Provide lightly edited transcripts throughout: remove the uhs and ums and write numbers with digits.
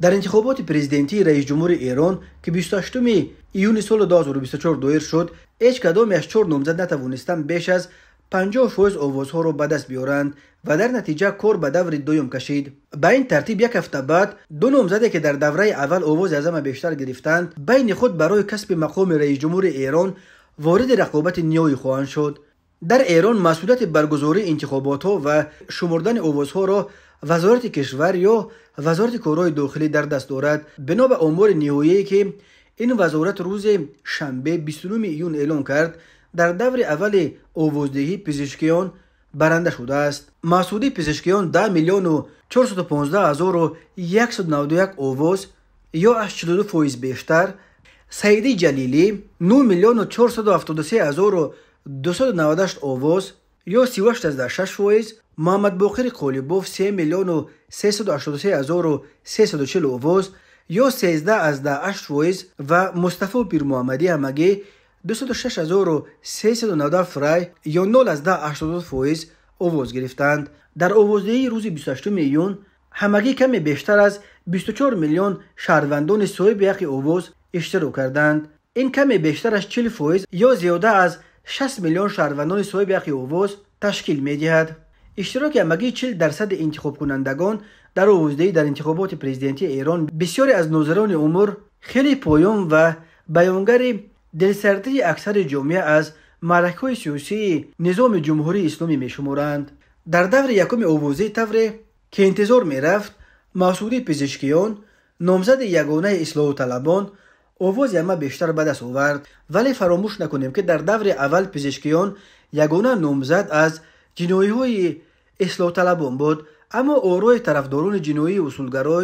Дар интихоботи президентии раисҷумҳури Эрон, ки 28 июни соли 2024 доир шуд, ҳеҷ кадоме аз чор номзад натавонистанд беш аз 50% овозҳоро ба даст биёранд ва дар натиҷа кор ба даври дуюм кашид. Ба ин тартиб як ҳафта баъд ду номзаде, ки дар давраи аввал овози аз ҳама бештар гирифтанд, байни худ барои касби мақоми раисҷумҳури Эрон вориди рақобати ниҳоӣ хоҳанд шуд. Дар Эрон масъулияти баргузории интихоботҳо ва шумурдани овозҳоро вазорати кишвар ё вазорати корҳои дохилӣ дар даст дорад. Бино ба омори ниҳоие, ки ин вазорат рӯзи шанбе 29 июн эълон кард, дар даври аввали овоздиҳӣ Пизишкиён баранда шудааст. Масъуди Пизишкиён 10 миллиону 415 ҳазору 191 овоз ё аз 42% бештар, Саиди Ҷалилӣ 9 миллиону 473 ҳазору 298 овоз ё 38,6%, Муҳаммадбоқири Қолибоф 3 миллиону 383 ҳазору 340 овоз ё 13,8% ва Мустафо Пирмуҳаммадӣ ҳамагӣ 206 ҳазору 397 рай ё 0,82% овоз гирифтанд. Дар овоздиҳии рӯзи 28 июн ҳамагӣ каме бештар аз 24 миллион шаҳрвандони соҳиби ҳаққи овоз иштирок карданд. Ин каме бештар аз 40% ё зиёда аз 60 миллион шаҳрвандони соҳиби ҳаққи овоз ташкил медиҳад. Иштироки ҳамагии 40% интихобкунандагон дар овоздиҳӣ дар интихоботи президентии Эрон бисёре аз нозирони умур хеле поён ва баёнгари дилсардии аксари ҷомеа аз маъракаҳои сиёсии низоми Ҷумҳурии Исломӣ мешуморанд. Дар даври якуми овоздиҳӣ, тавре ки интизор мерафт, Масъуди Пизишкиён, номзади ягонаи ислоҳоталабон, овози ҳама бештар ба даст овард. Вале фаромӯш накунем, ки дар даври аввал Пизишкиён ягона номзад аз ҷиноиҳои ислоҳталабон буд, аммо орои тарафдорони ҷиноии усулгаро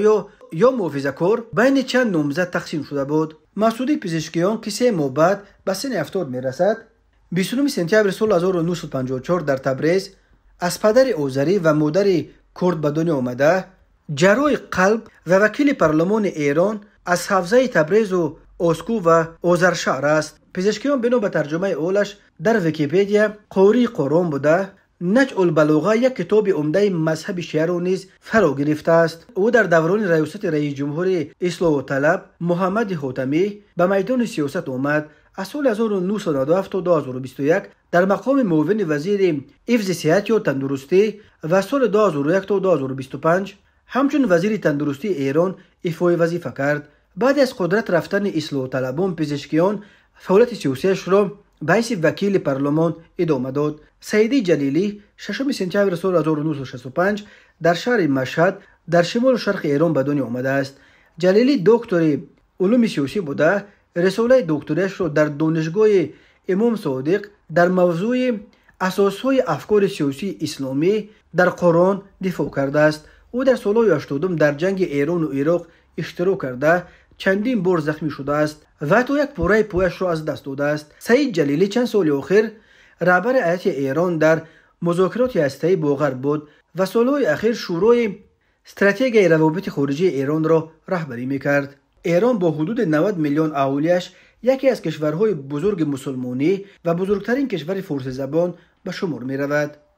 ё муҳофизакор байни чанд номзад тақсим шуда буд. Масъуди Пизишкиён, ки 3 моҳ баъд ба синни 70 мерасад, 29 сентябри соли 1954 дар Табрез аз падари озарӣ ва модари курд ба дунё омада, ҷарроҳи қалб ва вакили парлумони Эрон аз ҳавзаи Табрезу Оску ва Озаршаҳр аст. Пизишкиён, бино ба тарҷумаи ҳолаш дар Википедия, қории Қуръон буда, Наҳҷулбалоға, як китоби умдаи мазҳаби шиаро низ фаро гирифтааст. Ӯ дар даврони раёсати раисҷумҳури ислоҳоталаб Муҳаммади Хотамӣ ба майдони сиёсат омад. Аз соли 1997 то 2021 дар мақоми муовини вазири ҳифзи сиҳат ё тандурустӣ ва соли 2001 то 2025 ҳамчун вазири тандурустии Эрон ифои вазифа кард. Баъди аз қудрат рафтани ислоҳоталабон Пизишкиён фаъолияти сиёсиашро ба ҳайси вакили парлумон идома дод. Саиди Ҷалилӣ 6 сентябри соли 1965 дар шаҳри Машҳад дар шимолу шарқи Эрон ба дунё омадааст. Ҷалилӣ доктори улуми сиёсӣ буда, рисолаи докториашро дар Донишгоҳи Имом Содиқ дар мавзӯи асосҳои афкори сиёсии исломӣ дар Қуръон дифоъ кардааст. Ӯ дар солҳои 80-ум дар ҷанги Эрону Ироқ иштирок карда, чандин бор захмӣ шудааст ва ҳатто як пораи пояшро аз даст додааст. Саид Ҷалилӣ чанд соли охир раҳбари ҳайати Эрон дар музокироти ҳастаӣ бо Ғарб буд ва солҳои ахир Шӯрои стратегияи равобити хориҷии Эронро раҳбарӣ мекард. Эрон бо ҳудуди 90 миллион аҳолиаш яке аз кишварҳои бузурги мусулмонӣ ва бузургтарин кишвари форсизабон ба шумор меравад.